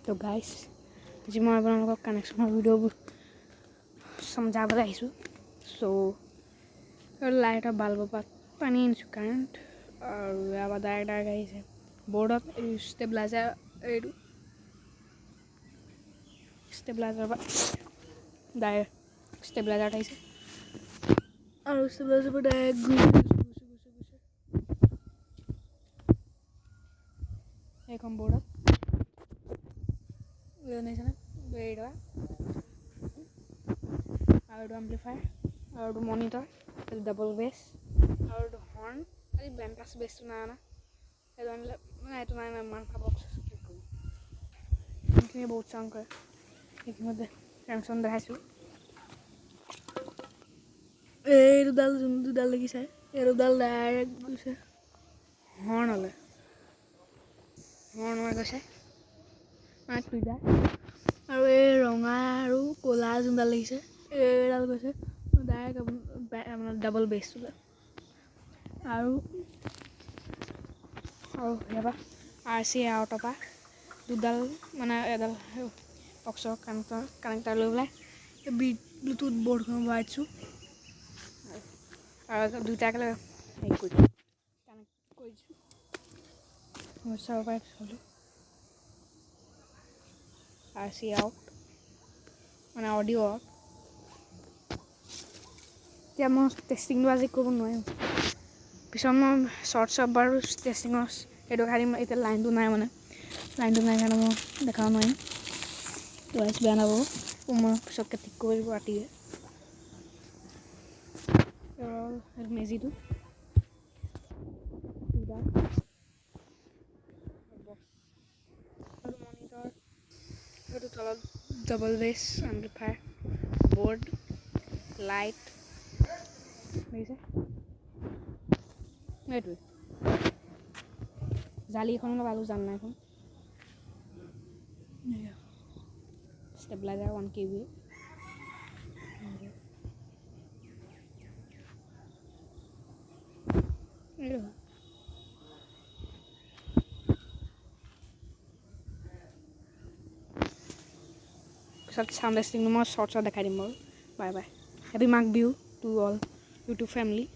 তো গাইছ, আজি মই আপোনালোকক কানেকশ্যনৰ ভিডিঅ'বোৰ সমজাবলৈ আহিছোঁ। চ' লাইটৰ বাল্বৰ পৰা টানি আনিছোঁ কাৰেণ্ট, আৰু ইয়াৰ পৰা ডাইৰেক্ট ডাইৰেক্ট আহিছে বৰ্ডত। এই ষ্টেবিলাইজাৰ, এইটো ষ্টেবিলাইজাৰৰ পৰা ডাইৰেক্ট ষ্টেবিলাইজাৰত আহিছে, আৰু ষ্টেবিলাইজাৰৰ পৰা ডাইৰেক্ট গৈছে গৈছে গৈছে গৈছে এইখন বৰ্ডত। দেখিছেনে? এইটো আৰু এইটো এম্প্লিফায়াৰ, আৰু এইটো মনিটৰ, এইটো ডাবল বেছ, আৰু এইটো হৰ্ণ। আজি বেম্পাছ বেছটো নাই অনা, সেইটো আনিলে মানে এইটো নাই নাই মাংস বক্স কি কৰিব, সেইখিনি বহুত চাউণ্ড কৰে। সেইখিনিতে কানেকশ্যন দেখাইছোঁ। এই দুডাল যোন দুডাল দেখিছে, এই দুডাল ডাইৰেক্ট গৈছে হৰ্ণলৈ, হৰ্ণলৈ গৈছে মানে টুইটাৰ। আৰু এই ৰঙা আৰু ক'লা যোনডাল দেখিছে, এইডাল গৈছে ডাইৰেক্ট আপোনাৰ ডাবল বেছটোলৈ। আৰু আৰু ইয়াৰ পৰা আৰ চি আউটৰ পৰা দুডাল মানে এডাল অক্সৰ কানেক্টৰ লৈ পেলাই ব্লুটুথ বৰ্ডখন ভৰাই দিছোঁ, আৰু দুইটা একেলগে হেৰি কৰি দিছোঁ, কানেক্ট কৰি দিছোঁ। চাব পাৰে পিছলৈ আৰ চি আউট মানে অডিঅ' আউট। এতিয়া মই টেষ্টিংটো আজি কৰিব নোৱাৰিম, পিছত মই শ্বৰ্ট শ্বৰ্ট বাৰু টেষ্টিঙৰ সেইটো দেখাই দিম। এতিয়া লাইনটো নাই, মানে লাইনটো নাই কাৰণে মই দেখাব নোৱাৰিম। তো বেয়া নাপাব, মই পিছতকৈ ঠিক কৰি দিব ৰাতিয়ে। মেজিটো মনিটৰ, সেইটো তলত double bass amplifier, board, light দেখিছে। এইটোৱে জালি এখনো লগালোঁ, জালনা এখন, ষ্টেবিলাইজাৰ 1 KB। পিছত চাউণ্ড টেষ্টিংটো মই শ্বৰ্টছত দেখাই দিম বাৰু। Bye bye, happy Magh Bihu to all YouTube family.